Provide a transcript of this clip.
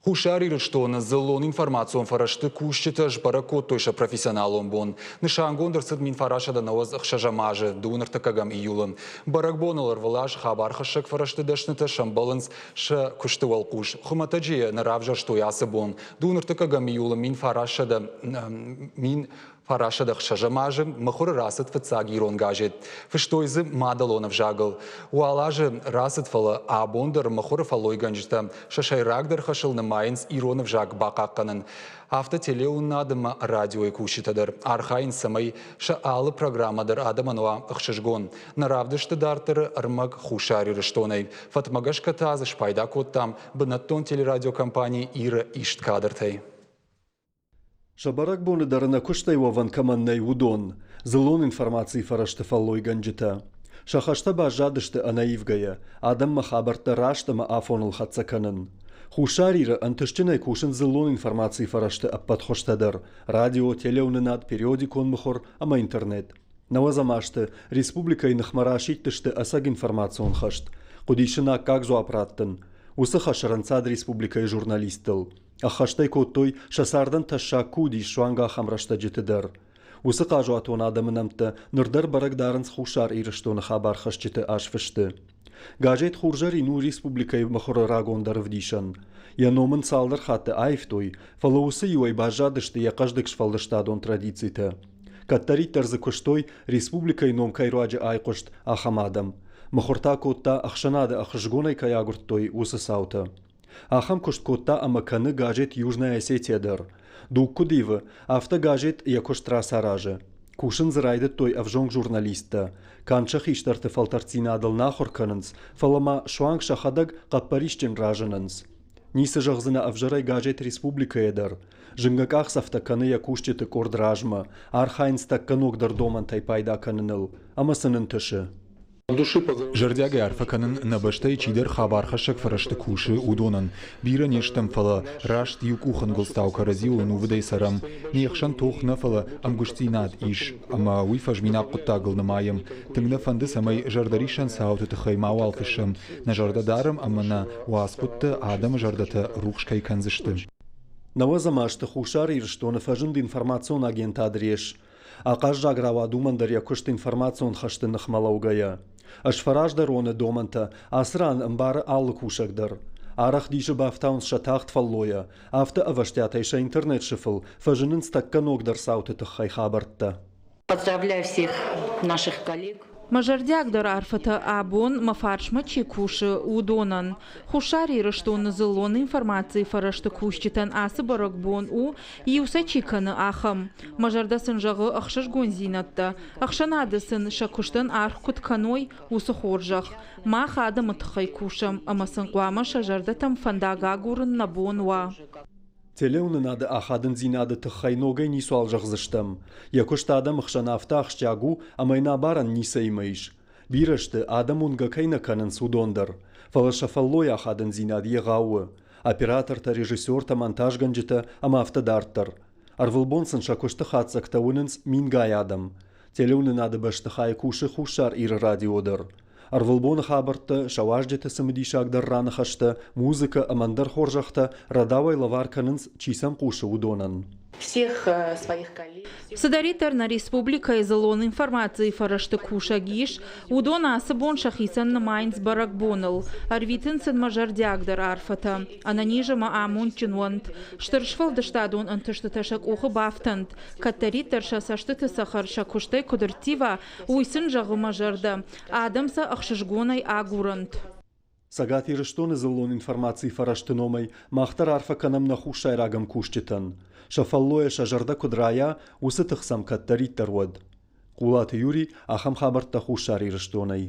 Хуссар Ирыстоны дзыллон информацион фӕрӕзты кусджытӕ сбӕрӕг кодтой сӕ профессионалон бон. Нысангонд ӕрцыд 1996 азы дыууын ӕртыккӕгӕм июлы. Бӕрӕгбоныл ӕрвылаз хабархӕссӕг фӕрӕзты дӕснытӕ сӕмбӕлынц сӕ куысты уӕлхъус. Хуымӕтӕджы йӕ нӕ равзӕрстой ацы бон. Дыууын ӕртыккӕгӕм июлы 1906 азы мыхуыры рацыд фыццаг ирон газет. Фыстой дзы мадӕлон ӕвзагыл. Уал азы рацыд, фӕлӕ абон дӕр мыхуыры фӕллойгӕнджытӕ сӕ сӕйрагдӕр хӕсыл нымайынц ирон ӕвзаг бахъахъхъӕнын. Афтӕ телеуынынад ӕмӕ радиойы кусджытӕ дӕр архайынц, цӕмӕй сӕ алы программӕ дӕр адӕмӕн уа ӕхсызгон. Нӕ равдысты дарддӕры ӕрмӕг Хуссар Ирыстонӕй. Фӕтмӕ гӕсгӕ та дзы спайда кодтам бынӕттон телерадиокомпани Иры ист кадртӕй. Сӕ бӕрӕгбоны дӕр ӕнӕ куыстӕй уӕвӕн кӕмӕн нӕй, уыдон, дзыллон информацийы фӕрӕзты фӕллойгӕнджытӕ. Сӕ хӕстӕ баззадысты ӕнӕивгӕйӕ, адӕммӕ хабӕрттӕ раст ӕмӕ афоныл хӕццӕ кӕнын. Хуссар Иры ӕнтыстджынӕй кусынц дзыллон информацийы фӕрӕзты ӕппӕт хуызтӕ дӕр – радио, телеуынынад, периодикон мыхуыр ӕмӕ интернет. Нӕуӕдзӕм азты республикӕйы ныхмӕ расидтысты ӕцӕг информацион хӕст. Хъуыдис ын аккаг дзуапп раттын. Уыцы хӕс ӕрӕнцад республикӕйы журналисттыл. Ӕххӕстӕй кодтой, сӕ цардӕн тӕссаг куы уыдис, суанг ахӕм рӕстӕджыты дӕр. Уыцы хъазуатон адӕмы нӕмттӕ ныр дӕр бӕрӕг дарынц Хуссар Ирыстоны хабархӕсджыты азфысты. Газет «Хурзӕрин» у республикӕйы мыхуыры рагондӕр ӕвдисӕн. Йӕ ном ын цалдӕр хатты аивтой, фӕлӕ уыцы иуӕй баззадысты йӕ хъӕздыг сфӕлдыстадон традицитӕ. Кӕддӕриддӕр дзы куыстой, республикӕйы ном кӕй руаджы айхъуыст, ахӕм адӕм. Мыхуыр та кодта, ӕхсӕнады ӕхсызгонӕй кӕй агуырдтой, уыцы цаутӕ. Ахӕм куыст кодта ӕмӕ кӕны газет «Южная Осетия» дӕр. Дуг куыд ивы, афтӕ газет йӕ куыст рацаразы. Кусын дзы райдыдтой ӕвзонг журналисттӕ. Канд сӕ хистӕрты фӕлтӕрддзинадыл нӕ ахуыр кӕнынц, фӕлӕ ма суанг сӕхӕдӕг хъӕппӕрисджын разынынц. Ницы зӕгъдзынӕ ӕвзӕрӕй газет «Республикӕ»-йӕ дӕр. Зынгӕ къахдзӕфтӕ кӕны йӕ кусджыты къорд размӕ, архайынц тӕккӕ ногдӕр домӕнтӕй пайда кӕныныл, ӕмӕ сын ӕнтысы. Зӕрдиагӕй арфӕ кӕнын, нӕ бӕстӕйы чидӕр хабархӕссӕг фӕрӕзты кусы, уыдонӕн. Бирӕ не стӕм, фӕлӕ раст иу къухӕнгуылдзтау кӕрӕдзиуыл ӕнувыдӕй цӕрӕм. Не хсӕн тох нӕ, фӕлӕ ӕмгуыстдзинад ис, ӕмӕ уый фӕзминаг хъуыддагыл нымайӕм. Тынг нӕ фӕнды, цӕмӕй зӕрдӕриссӕн цауты тыххӕй мауал фыссӕм, нӕ зӕрдӕ дарӕм ӕмӕ нӕ уацхъуыдтӕ адӕмы зӕрдӕтӕ рухс кӕй кӕндзысты. Нӕуӕдзӕм азты Хуссар Ирыстоны фӕзынд информацион агентад РЕС. Ахъаззаг рауад уымӕн дӕр йӕ куыст информацион хӕсты ныхмӕ лӕугӕйӕ. Ӕзфӕраздӕроны домӕнтӕ ацы ран ӕмбары алы кусӕг дӕр. Арӕх дисы бафтауынц сӕ тагъд фӕллойӕ, афтӕ ӕвӕстиатӕй сӕ интернет-сыфыл фӕзынынц тӕккӕ ногдӕр цауты тыххӕй хабӕрттӕ. Поздравляю всех наших коллег. Мӕ зӕрдиагдӕр арфӕтӕ абон мӕ фарсмӕ чи кусы, уыдонӕн. Хуссар Ирыстоны дзыллон информацийы фӕрӕзты кусджытӕн ацы бӕрӕгбон у, иу сӕ чи кӕны, ахӕм. Мӕ зӕрдӕ сын зӕгъы ӕхсызгондзинӕдтӕ, ӕхсӕнады сын сӕ куыстӕн аргъ куыд кӕной, уыцы хорзӕх. Мах адӕмы тыххӕй кусӕм ӕмӕ сын хъуамӕ сӕ зӕрдӕтӕм фӕндаг агурын нӕ бон уа. Телеуынынады ахадындзинады тыххӕй ногӕй ницуал зӕгъдзыстӕм. Йӕ куыст адӕмы хсӕн афтӕ ахсджиаг у, ӕмӕ йын абарӕн ницӕимӕ ис. Бирӕ сты, адӕм уынгӕ кӕй нӕ кӕнынц, уыдон дӕр. Фӕлӕ сӕ фӕллойы ахадындзинад егъау у. Оператортӕ, режиссертӕ, монтажгӕнджытӕ ӕмӕ афтӕ дарддӕр. Ӕрвылбон сын сӕ куысты хатдзӕгтӕ уынынц мингай адӕм. Телеуынынады бӕстыхайы кусы Хуссар Иры радио дӕр. Ӕрвылбоны хабӕрттӕ, сӕ уазджыты цымыдисагдӕр раныхӕстӕ, музыкӕ ӕмӕ ӕндӕр хорзӕхтӕ рӕдауӕй лӕвар кӕнынц, чи сӕм хъусы, уыдонӕн. Всех своих коллег. Цыдӕриддӕр нӕ республикӕйы дзыллон информацийы фӕрӕзты кусӕг ис, уыдон ацы бон сӕхицӕн нымайынц бӕрӕгбоныл. Ӕрвитынц сын мӕ зӕрдиагдӕр арфӕтӕ. Ӕнӕниз ӕмӕ амондджын уӕнт. Стыр сфӕлдыстадон ӕнтыстытӕ сӕ къухы бафтӕнт. Кӕддӕриддӕр сӕ цӕстыты цӕхӕр сӕ куыстӕй куыд ӕрттива, уый сын зӕгъы мӕ зӕрдӕ. Адӕм сӕ ӕхсызгонӕй агурӕнт. Цӕгат Ирыстоны дзыллон информацийы фӕрӕзты номӕй мах дӕр арфӕ кӕнӕм нӕ хуссайраг ӕмкусджытӕн. Сӕ фӕллойӕ сӕ зӕрдӕ куыд райа, уыцы тых сӕм кӕддӕриддӕр уӕд. Хъулаты Юрий, ахӕм хабӕрттӕ Хуссар Ирыстонӕй.